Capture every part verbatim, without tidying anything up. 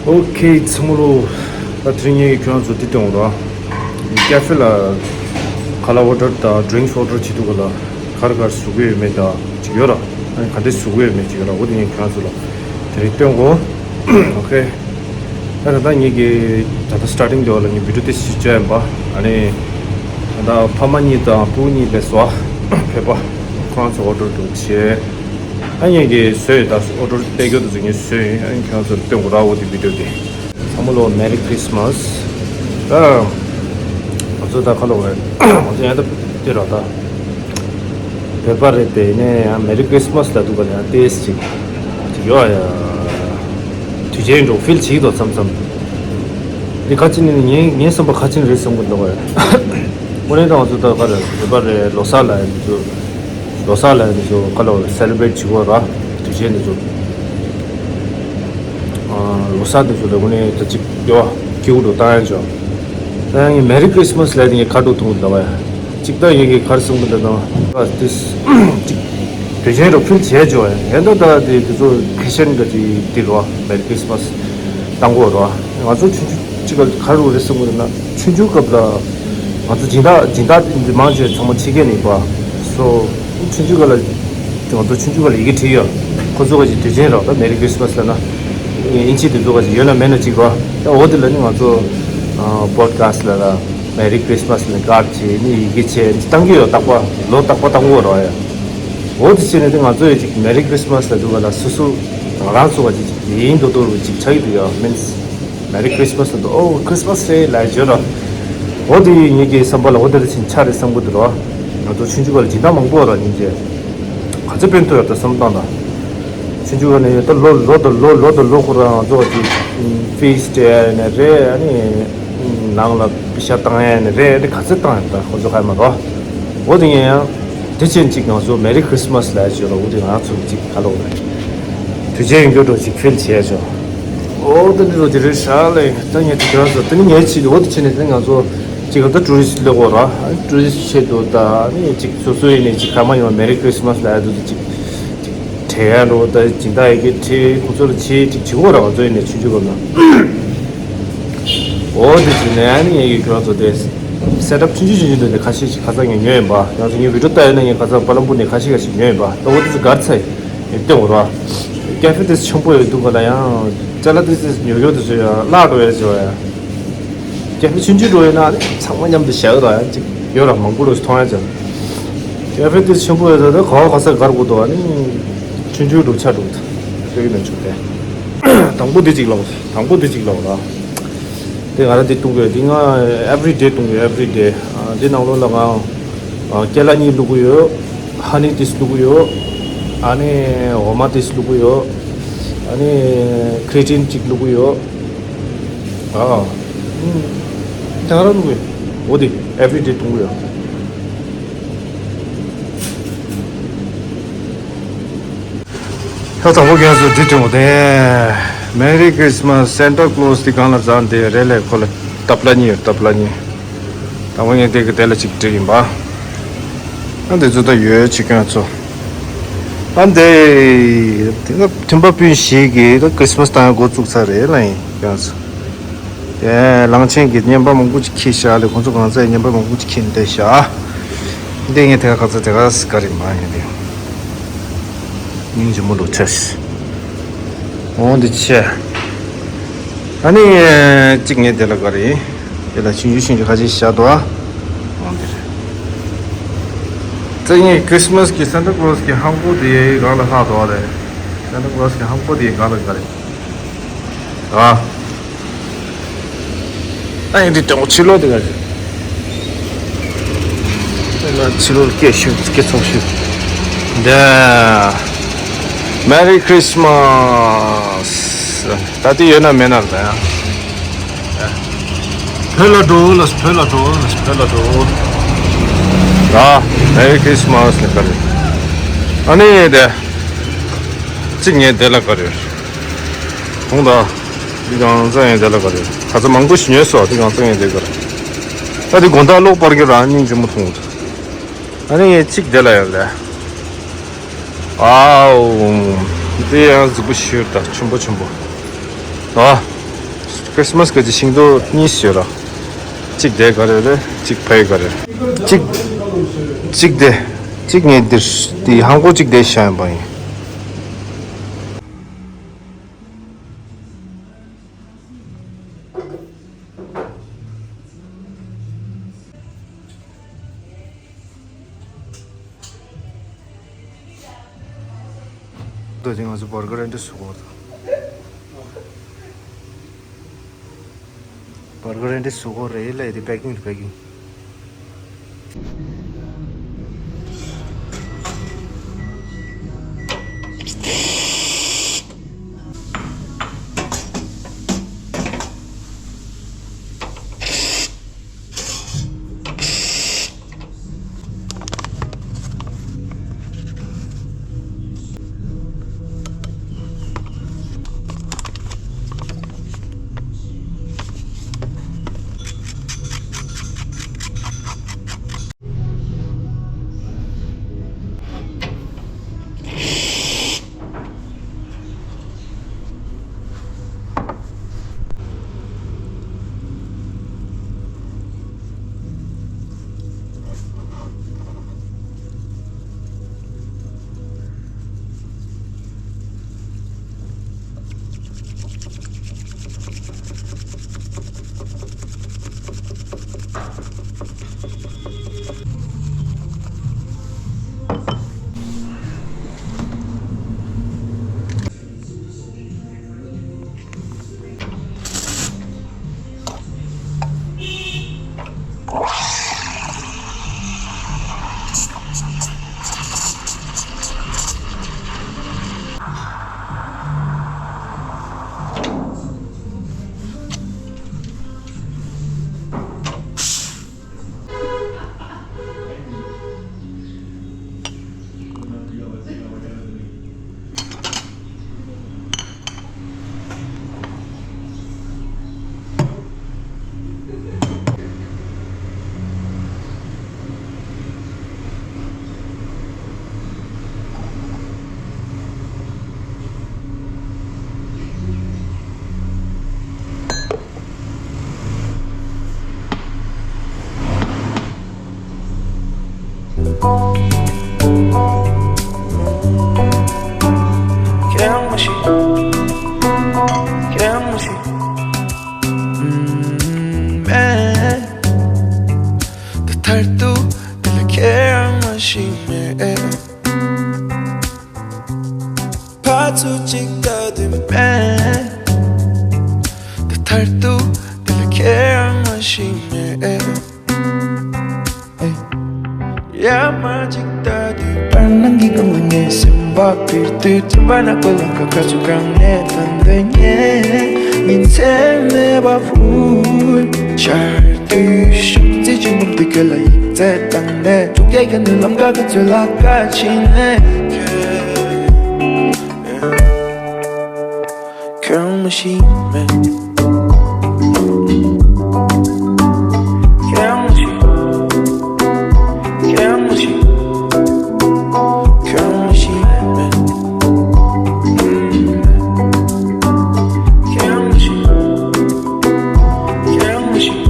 ཨོ་ཁེ་ཚང་མ་ལོ། ད་དེ་རིང་ངས་ཁྱོད་རང་ཚོ་འདི་སྟོན་འོང་ར། ཀེ་ཧྥེ་ལ་ཁ་ལག་ཨོ་ཌར་དང་ཌི་རིང་ཨོ་ཌར་བྱེད་དུས་ག་ལ་ག་རེ་ག་རེ་བཟོ་གི་ཡོད་མེད་དང་ཅིག་ཡོད་ར། ཨ་ནི་ག་འདྲས་བཟོ་གི་ཡོད་མེད་ཅིག་ཡོད་ར། འོ་དེ་ངས་ཁྱོད་རང་ཚོ་ལ་དེ་རིང་སྟོན་གོ། ཨོ་ཁེ། ཨ་ད་ལྟ་ངས་ཀྱི་ད་ལྟ་སི་ཊར་ཊིང་དེ་བ་ལ་ངས་བི་ཌིའོ་དེ་ཞིག་བཅོས་ཡིན་པ། ཨ་ནི་ད་ལྟ་ཕ་མ་གཉིས་དང་སྤུ་གུ་གཉིས་སླེབས་སོང་། བོད་པ་ཁོ་རང་ཚོ་ཨོ་ཌར་འགྲོ་བྱས། ཨ་ངས་ཀྱི་བཟོས་ཡོད། ད་ཨོ་ཌར་སྟེར་རྒྱུ་དེ་ཚོ་ངས་བཟོས་ཡིན། ཨ་ནི་ཁྱོད་ཚོར་སྟོན་དགོས་ར། འོ་དེ་བི་ཌིའོ་དེ། ཚང་མ་ལོ་མེ་རི་ཁྲིས་མས། ད་ང་ཚོ་ད་ཁ་ལོ་བས་ང་ཚོ་ཡང་ད་དེ་ར་ད་བོད་པ་རེད་དེ་ནས་ཡང་མེ་རི་ཁྲིས་མས་ལ་འདུག་ག་ལ་ཡང་ཏེས་ཅིག་ཅིག་ཡོད་ཡ། དུས་ཆེན་འགྲོ་ཕིལ་བྱེད་དོ་མཚམས་མཚམས། འདི་ཁ་ཅིག་ནི་ངའི་ངའི་བསམ་པ་ཁ་ཅིག་རེད་བསམ་གི་འདུག་ག་ཡ། དངོས་གནས་ད་ང་ཚོ་ད་ག་རེ་བོད་པ་རེད། ལོ་གསར་ལ་ཡང་འདུག་ལོ་གསར་ལ་ཡང་འདི་ཚོ་ག་ལ་བ་སེ་ལེ་བྷི་རེཊ་བྱེད་དགོས་ར། དུས་ཆེན་འདི་ཚོ། ཨ་ལོ་གསར་འདི་ཚོ་ལ་དངོས་གནས་ད་ཅིག་ཡོ་སྐྱིད་པོ་འགྲོ་བཏང་ཡ་ཅོ། ད་ཡང་ངས་མེ་རི་ཁྲིས་མས་ལབ་དེ་ངས་ཁ་དྲོ་ཐུང་ལབ་པ་ཡ། ཅིག་ད་ཡིན་གྱི་གར་སོང་གི་འདི་དང་ཨ་ཏིས་ཅིག་དུས་ཆེན་རུ་ཕུལ་བྱས་ཅོ་ཡ། ཡན་ད་ད་དེ་དེ་ཚོ་ཕེ་ཤན་ག་ཅིག་འདི་རོ། མེ་རི་ཁྲིས་མས་བཏང་དགོས་རོ། ང་ཚོ་ཆུང་ཆུང་ཅིག་ག་གར་རུ་རེད་སོང་གི་འདི་ན་ཆུང་ཆུང་སྐབས་ལ་ང་ཚོ་སྦྱིན་བདག་སྦྱིན་བདག་འདི་མང་ཆེ་ཚང་མ་ཕྱི་རྒྱལ་ནས་པ་སོ། ཆུང་ཆུང་ག་ལ་ང་ཚོ་ཆུང་ཆུང་ག་ལ་ཡི་གེ་བྲིས་ཡོད། ཁོ་ཚོ་ག་ཅིག་དུས་ཆེན་རོགས་ད་མེ་རི་ཁྲིས་མས་ལབ་ན་ཨིན་ཇི་དེ་ཚོ་ག་ཅིག་ཡོད་ན་མེད་ན་ཅིག་རོ། ད་འོ་དེ་ལ་ནི་ང་ཚོ་པོ་ཌི་ཁ་སི་ཊི་ལ་ལ་མེ་རི་ཁྲིས་མས་ནི་ཀར་ཌི་བྱས་ནི་ཡི་གེ་བྱས་ནི་བཏང་གི་ཡོད། རྟག་པ་ལོ་རྟག་པ་བཏང་གི་ཡོད་རོ་ཡ། འོ་དེ་བྱས་ནི་དེ་ང་ཚོ་ཡི་ཅིག་མེ་རི་ཁྲིས་མས་ལ་འདུག་ག་ལ་སོ་སོ་རང་རང་ཚོ་ག་ཅིག་ཡིན་མདོག་མདོག་རུ་ཅིག་ཆགས་ཀྱི་འདུག་ཡ། མིན་སི་མེ་རི་ཁྲིས་མས་ལ་འདུག་ཨོ་ཁྲིས་མས་རེད་ལ་བརྗོད་རོ། འོ་དེ་ངེད་ཀྱི་བསམ་པ་ལ་འོ་དེ་རེད་ཕྱིན་ཆ་རེད་བསམ་གི་འདུག་རོ། ང་ཚོ་ཆུང་ཆུང་ག་ལ་སྦྱིན་བདག་མང་པོ་ར་ཡིན་ཅེ། ག་ཚོད་ཕན་ཐོགས་ཡོད་ད་བསམ་བཏང་ད། ཆུང་ཆུང་ག་ནས་ད་ལོ་ལོ་དང་ལོ་ལོ་དང་ལོ་ཁོ་རང་ང་ཚོ་ག་ཅིག་ཕིས་སྤྲད་ཡ་ནི་རེད། ཨ་ནི་ནང་ལ་པི་ཤ་བཏང་ཡ་ནི་རེད། ཨ་ནི་ག་ཚོད་བཏང་ཡ་ད་ཁོ་ཚོ་ཧ་མ་རོ། འོ་དེ་ཡིན་ཡང་དེ་ཕྱིན་ཅིག་ང་ཚོ་མེ་རི་ཁྲིས་མས་ལབ་ཡ་ཅིག་རོ། འོ་དེ་ང་ཚོ་ཅིག་ག་ལོ་རེད། དུས་ཆེན་ཡོང་རྒྱུ་འགྲོ་ཅིག་ཕིལ་བྱས་ཆོག་འོ་ད་འདི་རོ་དེ་རེད་ཤག་ལེ། ད་ངས་དེ་ག་ཚོ་ད་ནི་ངས་ཕྱིན་འོ་དེ་ཕྱིན་ནས་ད་ང་ཚོ་ཅིག་ད་ཊུ་རི་སི་སླེབས་གོ་ར། ཊུ་རི་སི་ཆེད་དུ་ད་ནི་ཅིག་སོ་སོ་ཡིན་ནས་ཅིག་ག་མ་ཡོང་མེ་རི་ཁྲིས་མས་ལབ་ཡ་དུ་ཅིག་ཅིག་བྲེ་ཡ་འགྲོ། ད་སྦྱིན་བདག་ཡི་གེ་བྲེ་ཁོ་ཚོ་ལ་ཆེ་ཅིག་བྱེད་གོ་ར། ང་ཚོ་ཡིན་ནས་ཆུང་ཆུང་ག་ན། འོ་དེ་ཕྱིན་ནས་ནི་ངས་ཡི་གེ་ཁྱོད་ཚོ་དེ་སེ་ཊབ་ཆུང་ཆུང་ཆུང་ཆུང་དུ་ནས་ཁ་ཤས་ཤིག་ཁ་ཚ་ངས་ཉོས་ཡིན་པ། ང་ཚོ་ངའི་བི་ཌིའོ་ལྟ་ཡོད་ན་ངས་ཁ་ཚ་པ་ལམ་པུར་ནས་ཁ་ཤས་ཁ་ཤས་ཉོས་ཡིན་པ། ད་འོ་དེ་ཚོ་གར་ཚ་ཡིན། ཡོད་དེ་འོ་ར། ཀེ་ཧྥེ་དེ་ཆེན་པོ་ཡོད་འདུག་ག་ལ་ཡང་ཅ་ལག་དེ་ཚོ་ཉོ་ཉོ་དེ་ཚོ་ཡང་བརླག་འགྲོ་ཡ་ཅིག་ཡོད་ཡ། ཀེ་ཧྥེ་ཆུང་ཆུང་འགྲོ་ཡོད་ན་ཚང་མ་མཉམ་དུ་བཞག་ར་ཡ་ཅིག་ཡོད་ར། མང་པོ་རུ་མཐོང་ཡ་ཅིག་ཀེ་ཧྥེ་དེ་ཆེན་པོ་ཡོད་ད་ད་ག་བ་ག་ས་གར་དགོས་འདུག་ཨ་ནི་ཆུང་ཆུང་འགྲོ་ཆ་འགྲོ་འདུག་ལྟོས་ཀྱི་མེད་ཆུང་དེ། དང་པོ་དེ་གཅིག་ལོག་དང་པོ་དེ་གཅིག་ལོག་ར། དེ་ང་ར་དེ་བཏུང་གི་ཡོད། དེ་ང་ཨེ་བྷི་རི་ཌེ་བཏུང་གི་ཡོད། ཨེ་བྷི་རི་ཌེ། དེ་ནང་ལོགས་ལ་ང་ཨ་ཀེ་ལ་གཉིས་བླུག་གི་ཡོད། ཧ་ནི་ཏིས་བླུག་གི་ཡོད། ཨ་ནི་འོ་མ་ཏིས་བླུག་གི་ཡོད། ཨ་ནི་ཁེ་རེ་ཊིན་གཅིག་བླུག་གི་ཡོད། ཨ་ཨ་ཨུམ། དེ་ག་ར་བླུག་གི་ཡོད། འོ་དེ་ཨེ་བྷི་རི་ཌེ་བཏུང་གི་ཡོད། ད་དང་པོ་རྒན་ཚོ་འདི་དྲན་འོ་དེ། Merry Christmas, Santa Claus དེ་གང་ལ་བཟང་དེ་རེད་ལས་ཁོ་ལ་ཏབ་ལ་གཉིས་ཡོད། ཏབ་ལ་གཉིས། དང་པོ་ངས་དེ་གི་དེ་ལ་གཅིག་བྲིས་ཡིན་པ། ཨ་འདི་ཚོ་ད་ཡོད་ཆི་རྒན་ཚོ། ཨ་འདི་དེ་ན་མཐུན་པ་སྤུན་ཞིག་གིས་ད་Christmas བཏང་ཡ་འགོ་བཙུགས་ཚར་རེད་ལ་ཡིན་རྒན་ཚོ། དེ་གླང་ཆེན་གྱི་བརྙན་པར་མང་པོ་ཅིག་ཁྱེར་བཞག་ལས་ཁོང་ཚོ་གང་ཚ་ཡི་བརྙན་པར་མང་པོ་ཅིག་ཁྱེར་བསྡད་བཞག་འདི་ངས་དེ་ག་ཁ་ཚ་དེ་ག་སི་ག་རེ་མ་ཡིན་ཏེ། སྙིང་རྗེ་མོ་ལོ་ཆེ། འོང་འདི་ཆེ། ཨ་ནི་གཅིག་ངས་དེ་ལ་ག་རེ་ཡིན། དེ་ལ་ཆུང་ཆུང་ཆུང་ཆུང་ཁ་ཅིག་བཞག་འདུག་ཨ། འོང་འདི་རེད། ད་ངས་Christmas གི་Santa Claus གི་ཧམ་གོ་དེ་གང་ལ་ལྷག་འདུག་ཨ་རེད། Santa Claus གི་ཧམ་གོ་དེ་གང་ལ་ག་རེ། ཨ། ཨ་ཡིན་འདི་དྲང་པོ་ཕྱི་ལོགས་དེ་ག་རེད། ཨ་ཕྱི་ལོགས་སྐད་ཤུགས་སྐད་ཚོགས་ཤུགས། འདི། Merry Christmas། ད་དེ་ཡོད་ན་མེད་ན་རེད་ཡ། བོད་ལ་འགྲོ་ལ་བོད་ལ་འགྲོ་ལ་བོད་ལ་འགྲོ། ཨ། Merry Christmas ནི་ག་རེད། ཨ་ནི་དེ། གཅིག་ངས་དེ་ལ་ག་རེད། ཁོང་ད། འདི་གང་ཚང་ཡིན་དེ་ལ་ག་རེད། ཁ་ཚ་མང་པོ་ཞིག་ཉོས་སོ། འདི་གང་ཚང་ཡིན་དེ་ག་རེད། ད་འདི་དགོང་དག་གློག་སྤར་གྱི་རང་སྙིང་རྗེ་མོ་མཐོང་འདུག་ཨ་ནི་ངས་གཅིག་དེ་ལ་ཡར་ལས། ཨའོ། འདི་ཡང་རྫིག་པོ་ཞིག་ད་ཆེན་པོ་ཆེན་པོ། ཨ། ཁྲིས་མས་གི་ཤིང་ཏོག་གཉིས་ཡོད་ར། གཅིག་དེ་ག་རེ་རེད། གཅིག་ཕ་ཡི་ག་རེ། གཅིག་གཅིག་དེ། གཅིག་ངས་འདིར་དེ་ཧང་གོ་གཅིག་དེ་བཞག་ཡིན་པ་ཡིན། ད་དེ་ང་ཚོ་བར་གར་འདི་བཟོ་གོ་ད། བར་གར་འདི་བཟོ་གོ་རེད་ལ་དེ་པེ་ཀིང་དེ་པེ་ཀིང་། ཁྱེད་རང་མ་ཤི། ཁྱེད་རང་མ་ཤི། ཨུམ། མེད། ད་མཐར་ཐུག་འདི་ལ་ཁྱེད་རང་མ་ཤི་མེད། ཕར་ཚུར་གཅིག་ལྟ་དུས་མེད། ད་མཐར་ཐུག་འདི་ལ་ཁྱེད་རང་མ་ཤི་མེད། ཡ་མ་གཅིག་ལྟ་དུས་བར་སྣང་གི་སྒང་ལ་ངའི་སེམས་པ་འབིར་དུས་སེམས་པ་ནག་པོ་ལམ་ཁ་ཁ་ཚུར་གང་ནས་ཐོན་འདོད་ངས་ཉིན་མཚན་མེད་པ་ཕུལ། ཆར་དུས་ཤུགས་རྩེ་ཆེན་པོ་འདི་ཁྱོད་ལ་ཡིག་ཚད་བཏང་ནས་ཐུག་རྒྱལ་ཁ་ནས་ལམ་ཁ་ཁ་ཚོད་ལ་ཁ་ཕྱིན་ནས། ཁྱོད་རང་མ་ཤི་མེད། ཁྱོད་རང་མ་ཤི། ཁྱོད་རང་མ་ཤི། ཁྱོད་རང་མ་ཤི་མེད། ཁྱོད་རང་མ་ཤི། ཁྱོད་རང་མ་ཤི།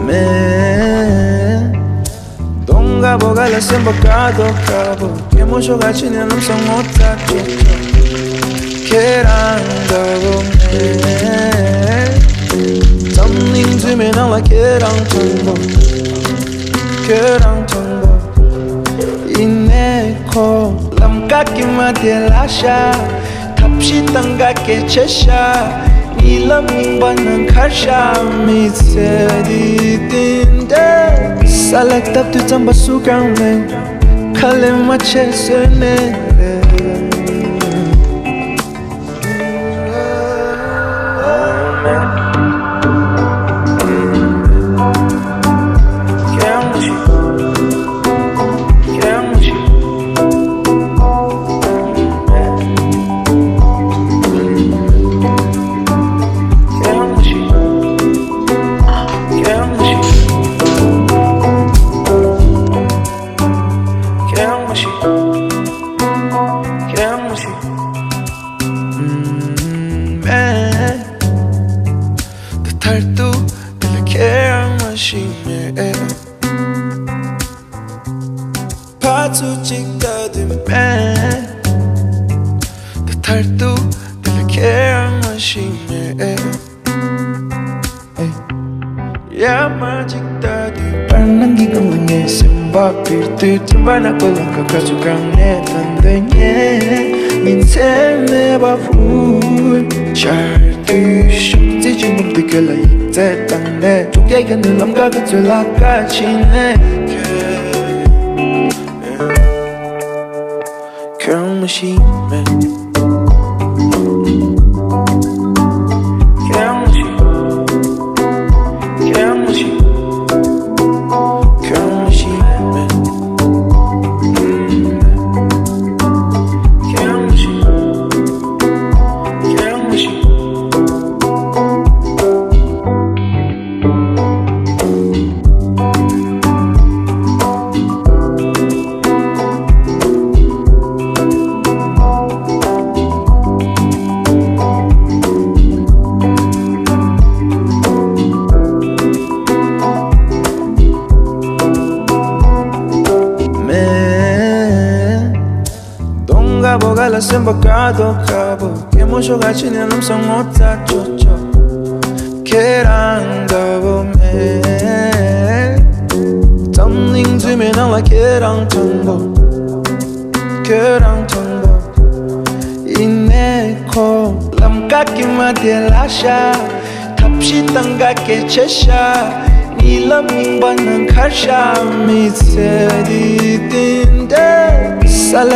མེད། གདོང་དཀར་པོ་ག་ལ་སེམས་པ་དཀར་དོ་དཀར་པོ། སྐྱེད་མོས་ཤོག་ག་ཕྱི་ནས་ལམ་སང་ངོ་ཚ་ཅོག་ཅོག་ཁྱེད་རང་འདྲ་བོ་མེད། འཛམ་གླིང་རྫུན་མའི་ནང་ལ་ཁྱེད་རང་དྲང་པོ། ཁྱོད་རང་དྲང་པོ། ཡིན་ནའི་ཁོ་ལམ་ཀ་གི་མ་དེ་ལ་ཤ། ཐབས་ཤེས་བཏང་ག་སྐད་ཆ་ཤ། གཉིད་ལམ་ཡིན་པ་ནང་ཁར་ཤ། མི་ཚེ་འདི་བརྟན་འདྲ། ས་ལ་བཏབ་དུས་རྩམ་པ་སུ་གང་མེད། ཁ་ལས་མ་ཆད་བཟོས་ནས་རེད། ཚུལ་གཅིག་ལྟ་དུས་མེད། ད་མཐར་ཐུག་དེ་ལ་ཁྱེད་རང་མ་ཤེས་མེད། ཡ་མ་གཅིག་ལྟ་དུས་བར་སྣང་གི་སྒང་ལ་ངའི་སེམས་པ་འབིར་དུས། མཐུན་པ་ནག་པོ་ལ་ཁ་ཁ་ཚུར་གང་ནས་ད་འདོད་ཉེ་ཉིན་མཚན་མེད་པ་ཕུལ་ཤར་དུས་ཤོག་རྩིས་ཀྱི་མུམ་དུ་ཁྱོད་ལ་ཡིག་ཚད་བཏང་ནས། ཐུག་རྒྱལ་གྱི་ནུ་ལམ་ཁ་ཁ་ཚོད་ལ་ཁ་ཕྱིན་ནས། ཁྱོད་མ་ཤེས་མེད། ཁྱོད་མ་ཤེས། ཁྱོད་མ་ཤེས། ཁྱོད་མ་ཤེས་མེད། ཁྱོད་མ་ཤེས། ཁྱོད་མ་ཤེས། མེད། གདོང་དཀར་པོ་ག་ལ་སེམས་པ་དཀར་དོ་དཀར་པོ། སྐྱེ་མོ་ཤོག་ག་ཕྱི་ནས་ལམ་སང་ངོ་ཚ་ཅོ་ཅོ། ཁྱེད་རང་འདྲ་བོ་མེད། འཛམ་གླིང་འཛུལ་མའི་ནང་ལ་ཁྱེད་རང་དྲང་པོ། ཁྱེད་རང་དྲང་པོ། ཡིན་ནའི་ཁོ་ལམ་ཀ་གི་མ་དེ་ལ་ཤ། ཐབས་ཤེས་བཏང་ག་སྐད་ཆ་ཤ། གཉིད་ལམ་རྙིང་པ་ནང་ཁར་ཤ། མི་ཚེ་འདི་དེ་འདྲ་